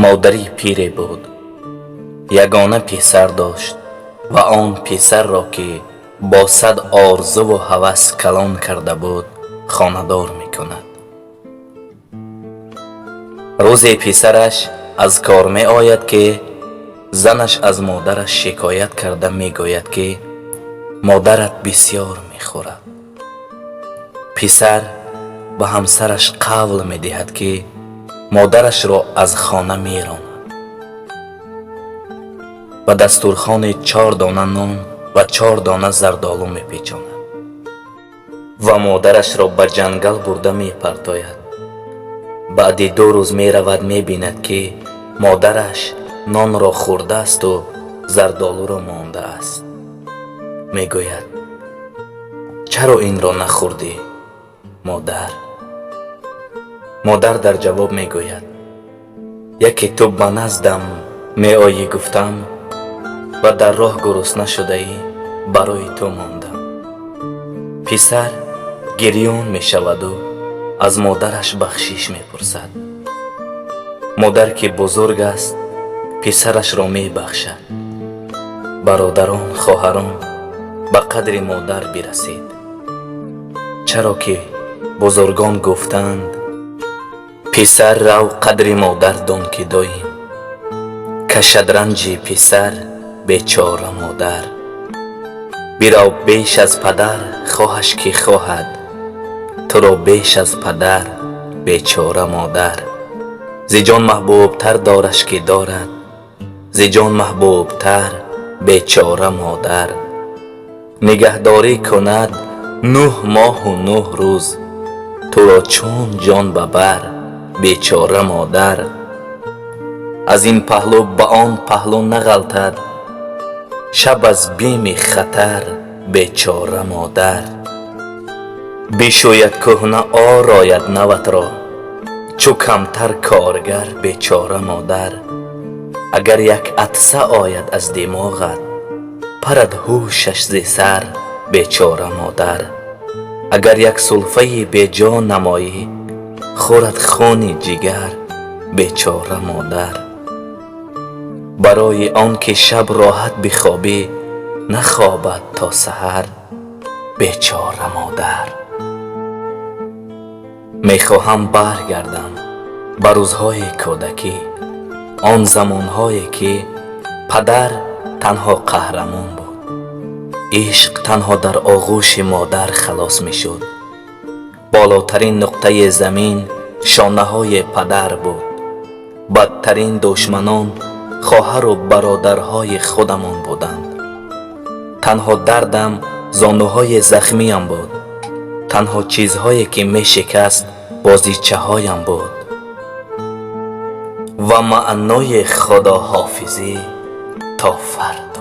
Модари пире буд, ягона писар дошт ва он писарро, ки бо сад орзуву ҳавас калон карда буд, хонадор мекунад. Рӯзе писараш аз кор меояд, ки занаш аз модараш шикоят карда мегӯяд, ки модарат бисьёр мехӯрад. Писар ба ҳамсараш қавл медиҳад, ки модарашро аз хона меронад. Ба дастурхони чор дона нон ва чор дона зардолу мепечонад ва модарашро ба ҷангал бурда мепартояд. Баъди 2 рӯз меравад, мебинад, ки модараш нонро хӯрдаасту зардолуро мондааст. Мегӯяд: «Чаро инро нахӯрдӣ, модар?» Модар дар ҷавоб мегӯяд: «Яке ту ба наздам меоӣ гуфтам ва дар роҳ гурусна шудаӣ, барои ту мондам». Писар гирён мешаваду аз модараш бахшиш мепурсад. Модар, ки бузург аст, писарашро мебахшад. Бародарон, хоҳарон, ба қадри модар бирасед, чаро ки бузургон гуфтанд: «Писар, рав, қадри модар дон, ки доим кашад ранҷи писар бечора модар. Бирав, беш аз падар хоҳаш, ки хоҳад туро беш аз падар бечора модар. Зи ҷон маҳбубтар дораш, ки дорад зи ҷон маҳбубтар бечора модар. Нигаҳдорӣ кунад 9 моҳу 9 рӯз туро чун ҷон ба бар бечора модар. Аз ин паҳлӯ ба он паҳлӯ нағалтад шаб аз бими хатар бечора модар. Бишӯяд кӯҳна, орояд наватро, чу камтар коргар бечора модар. Агар як атса ояд аз димоғат, парад ҳушаш зи сар бечора модар. Агар як сулфаи беҷо намоӣ, хӯрад хуни ҷигар бечора модар. Барои он ки шаб роҳат бихобӣ, нахобад то саҳар бечора модар». Мехоҳам баргардам ба рӯзҳои кӯдакӣ, он замонҳое, ки падар танҳо қаҳрамон буд, ишқ танҳо дар оғӯши модар халос мешуд, болотарин нуқтаи замин шонаҳои падар буд, бадтарин душманон хоҳару бародарҳои худамон буданд, танҳо дардам зонуҳои захмиям буд, танҳо чизҳое, ки мешикаст, бозичаҳоям буд ва маънои худоҳофизӣ то фардо.